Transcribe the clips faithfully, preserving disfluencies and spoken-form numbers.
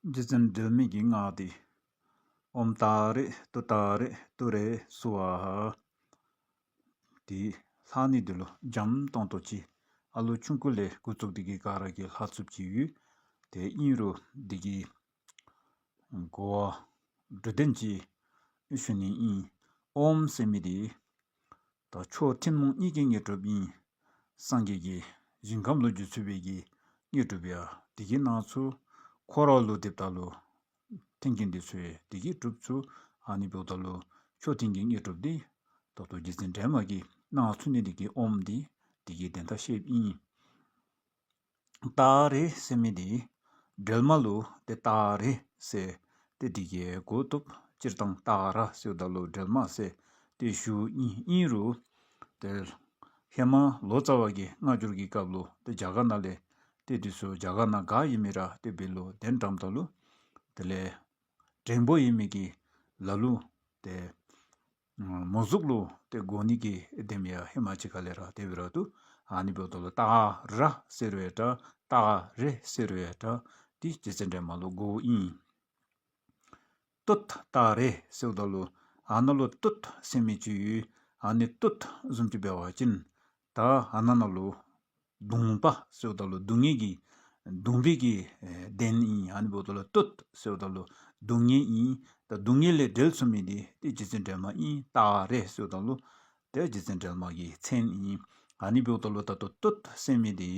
རྗེ་བཙུན་སྒྲོལ་མའི་གི་སྔགས་འདི་ཨོཾ་ཏཱ་རེ་ཏུཏྟཱ་རེ་ཏུ་རེ་སྭཱ་ཧཱ། དེ་ལྷག་ནི་འདི་ལུ་འཇམ་ཏོང་ཏོ་ཅིག་ཨ་ལུ་ཆུང་ཀུ་ལས་འགོ་བཙུགས་ཏེ་གི་ག་ར་གིས་ལྷག་ཚུགསཔ་ཅིག་ཡོད། དེ་ཨིན་རུང་འདི་གི་གོ་བ་འགྲོ་དོན་ཅིག་ཞུ་ནི་ཨིན། ཨོཾ་ཟེར་མི་འདི་ད་མཆོག་ཐུན་མོང་གཉིས་ཀྱི་དངོས་གྲུབ་ཨིན། སངས་རྒྱས་ཀྱི་ཞིང་ཁམས་ལུ་འགྱུར་ཚུགས་པའི་གི་དངོས་གྲུབ་ཡང་འདི་གིས་གནང་ཚུགས། འཁོར་བ་ལུ་སྡོདཔ་ད་ལུ་མཐུན་རྐྱེན་འདི་ཚུ་ཡང་འདི་གིས་འགྲུབ་ཚུགས། ཨ་ནི་འབདཝ་ད་ལུ་མཆོག་ཐུན་གྱི་དངོས་གྲུབ་འདི་ད་ལྟོ་རྗེ་བཙུན་སྒྲོལ་མ་གིས་གནང་ཚུགས་ནི་འདི་གིས་ཨོཾ་འདི་འདི་གི་དོན་དག་བཤདཔ་ཨིན། ཏཱ་རེ་ཟེར་མི་འདི་སྒྲོལ་མ་ལུ་ཏེ་ཏཱ་རེ་ཟེར་ཏེ་འདི་གིས་གོ་བཏུབ། སྤྱིར་བཏང་ཏཱ་ར་ཟེརཝ་ད་ལུ་སྒྲོལ་མ་ཟེར་ཏེ་ཞུཝ་ཨིན། ཨིན་རུང་ཏེ་ཧེ་མ་ལོ་ཙཱ་བ་གིས་སྔ་འགྱུར་གྱི་སྐབས་ལུ་ཏེ་རྒྱ་གར་ནང་ལས་ཏེ་འདི་ཚུ་རྒྱ་གར་ནང་ག་ཨིན་མི་ར་ཏེ་འབད་ལོ་གདན་འདྲེནམ་ད་ལུ་དེ་ལས་འདྲེན་པོ་ཨིན་མི་གི་ལ་ལུ་ཏེ་མོ་གཟུགས་ལུ་ཏེ་གོ་ནི་གི་དེམ་ཡང་ཧེ་མ་ཅིག་ཁ་ལས་ར་དེ་སྦེ་ར་འདུག། ཨ་ནི་འབདཝ་ད་ལུ་ཏཱ་ར་ཟེར་རུང་ཡང་འདྲ་ཏཱ་རེ་ཟེར་རུང་ཡང་འདྲ་འདི་རྗེ་བཙུན་སྒྲོལ་མ་ལུ་གོཝ་ཨིན། ཏུཏྟཱ་རེ་ཟེརཝ་ད་ལུ་ཨ་ནཱ་ལུ་ཏུཏ་ཟེར་མི་ཅིག་ཡོད། ཨ་ནི་ཏུཏ་བཟུམ་ཅིག་འབད་བ་ཅིན་ད་ཨ་ནཱ་ནང་ལུ་གདུང་པ་ཟེརཝ་ད་ལུ་གདུང་ངེ་གི་གདུང་པའི་གི་ཨེ་གདན་ཨིན། ཨ་ནི་འབདཝ་ད་ལུ་ཏུཏ་ཟེརཝ་ད་ལུ་གདུང་ངེ་ཨིན། ད་གདུང་ངེ་ལས་སྒྲོལ་ཚུགས་མི་འདི་ཏེ་རྗེ་བཙུན་སྒྲོལ་མ་ཨིན། ཏཱ་རེ་ཟེརཝ་ད་ལུ་ཏེ་རྗེ་བཙུན་སྒྲོལ་མ་གི་མཚན་ཨིན། ཨ་ནི་འབདཝ་ད་ལུ་ད་ལྟོ་ཏུཏ་ཟེར་མི་འདི་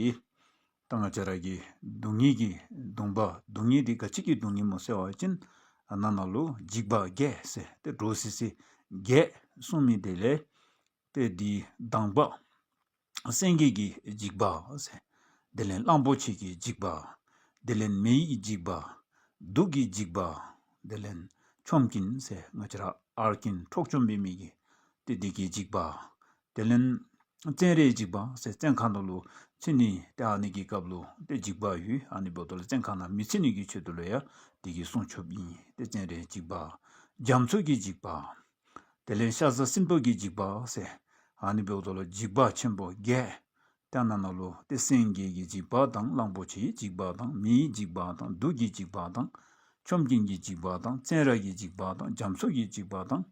ད་ང་བཅས་ར་གི་གདུང་ངེ་གི་གདུང་པ་གདུང་ངེ་འདི་ག་ཅི་གི་གདུང་ངེ་སྨོ་ཟེར་བ་ཅིན་ཨ་ནཱ་ནང་ལུ་འཇིགས་པ་བརྒྱད་ཟེར་ཏེ་འདྲོག་སི་སི་བརྒྱད་གསུངས་མི་འདི་ལས་ཏེ་འདི་དང་པ་སེང་གེ་གི་འཇིགས་པ་ཟེར། དེ་ལས་གླང་པོ་ཆེ་གི་འཇིགས་པ། དེ་ལས་མེ་ཡི་འཇིགས་པ། དུག་གི་འཇིགས་པ། དེ་ལས་ཆོམ་རྐུན་ཟེར་ང་བཅས་ར་ཨར་རྐུན་འཕྲོག་བཅོམ་འབད་མི་གི་ཏེ་འདི་གི་འཇིགས་པ། དེ་ལས་བཙན་རའི་འཇིགས་པ་ཟེར་བཙོན་ཁང་ནང་ལུ་ཚུད་ནི་ཏེ་ཨ་ནི་གི་སྐབས་ལུ་ཏེ་འཇིགས་པ་ཡོད། ཨ་ནི་འབདཝ་ད་ལུ་བཙོན་ཁང་ནང་མི་ཚུད་ནི་གི་ཆེད་དུ་ལུ་ཡང་འདི་གིས་སྲུང་སྐྱོབ་ཨིན། ཏེ་བཙན་རའི་འཇིགས་པ། རྒྱ་མཚོ་གི་འཇིགས་པ། དེ་ལས་ཤ་ཟ་སྲིན་པོ་གི་འཇིགས་པ་ཟེར། ཨ་ནི་འབདཝ་ད་ལུ་འཇིགས་པ་ཆེན་པོ་བརྒྱད། ཏེ་ཨ་ནཱ་ནང་ལུ་ཏེ་སེང་གེ་གི་འཇིགས་པ་དང་གླང་པོ་ཆེའི་འཇིགས་པ་དང་མེའི་འཇིགས་པ་དང་དུག་གི་འཇིགས་པ་དང་ཆོམ་རྐུན་གྱི་འཇིགས་པ་དང་བཙན་ར་གི་འཇིགས་པ་དང་རྒྱ་མཚོ་གི་འཇིགས་པ་དང་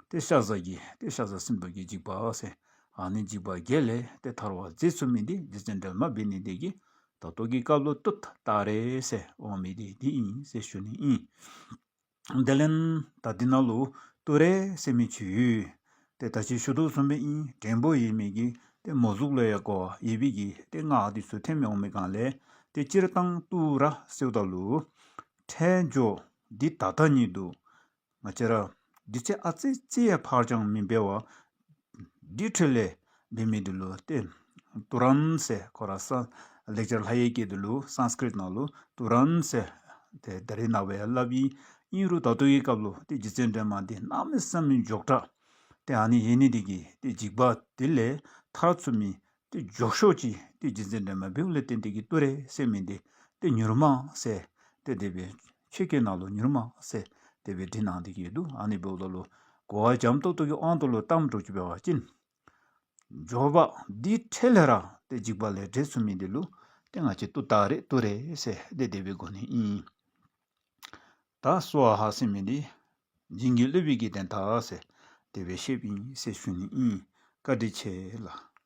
ཏེ་ཤ་ཟ་གི་ཏེ་ཤ་ཟ་སྲིན་པོ་གི་འཇིགས་པ་ཟེར། ཨ་ནི་འཇིགས་པ་བརྒྱད་ལས་ཏེ་ཐར་བར་མཛད་ཚུགས་མི་འདི་རྗེ་བཙུན་སྒྲོལ་མ་འབད་ནི་འདི་གིས་ད་ལྟོ་གི་སྐབས་ལུ་ཏུཏྟཱ་རེ་ཟེར་འོང་མི་འདི་འདི་ཨིན་ཟེར་ཞུ་ནི་ཨིན། དེ་ལས་ད་འདི་ནང་ལུ་ཏུ་རེ་ཟེར་མི་ཅིག་ཡོད། ཏེ་ད་ཅི་ཞུ་དོ་བཟུམ་སྦེ་ཨིན། འདྲེན་པོ་ཡོད་མི་གི་ཏེ་མོ་གཟུགས་ལུ་ཡང་གོ་བ་ཡོད་པའི་གི་ཏེ་སྔགས་འདི་ཚུ་ཐོན་མི་འོང་མི་སྒང་ལས་ཏེ་སྤྱིར་བཏང་ཏུ་ར་ཟེརཝ་ད་ལུ་འཕྲལ་མགྱོགས་འདི་ད་ལྟ་ཉིད་དུ་ང་བཅས་ར་འདི་ཚེ་ཨ་ཙི་ཙི་ཡང་ཕར་འགྱངས་མི་འབད་བར་འདི་འཕྲོ་ལས་འབད་མི་འདི་ལུ་ཏེ་ཏུ་རམ་ཟེར་ཁོ་ར་ས་ལེགས་སྦྱར་ལྷ་ཡི་སྐད་འདི་ལུ་སཾསྐྲྀཏ་ནང་ལུ་ཏུ་རམ་ཟེར་ཏེ་ད་རེས་ནངས་པ་ཡང་སླབ་ཨིན། ཨིན་རུང་ད་ལྟོ་གི་སྐབས་ལུ་ཏེ་རྗེ་བཙུན་སྒྲོལ་མ་འདི་གནམ་མེད་ས་མེད་མགྱོགས་དྲགས་ཏེ་ཨ་ནི་ཡོད་ནི་འདི་གིས་ཏེ་འཇིགས་པ་འདི་ལས་ཐར་ཚུགས་མི་ཏེ་མགྱོགས་ཤོས་ཅིག་ཏེ་རྗེ་བཙུན་སྒྲོལ་མ་འབདཝ་ལས་བརྟེན་ཏེ་གི་ཏུ་རེ་ཟེར་མི་འདི་ཏེ་མྱུར་མ་ཟེར་ཏེ་དེ་སྦེ་ཆོས་སྐད་ནང་ལུ་མྱུར་མ་ཟེར་དེ་སྦེ་འབྲི་གནང་སྟེ་གི་འདུག། ཨ་ནི་འབདཝ་ད་ལུ་གོ་བ་འཇམ་ཏོག་ཏོ་གི་དབང་དུ་ལུ་བཏངམ་འདྲཝ་ཅིག་འབད་བ་ཅིན་མགྱོགས་པ་འདི་འཕྲོ་ལས་ར་ཏེ་འཇིགས་པ་ལས་བསྒྲལ་ཚུགས་མི་འདི་ལུ་ཏེ་ང་བཅས་ཏུཏྟཱ་རེ་ཏུ་རེ་ཟེར་ཏེ་དེ་སྦེ་གོ་ནི་ཨིན། ད་སྭཱ་ཧཱ་ཟེར་མི་འདི་བྱིན་གྱིས་རློབ་པའི་གི་དོན་དག་ཟེར་དེ་སྦེ་བཤདཔ་ཨིན་ཟེར་ཞུ་ནི་ཨིན། བཀའ་དྲིན་ཆེ་ལགས།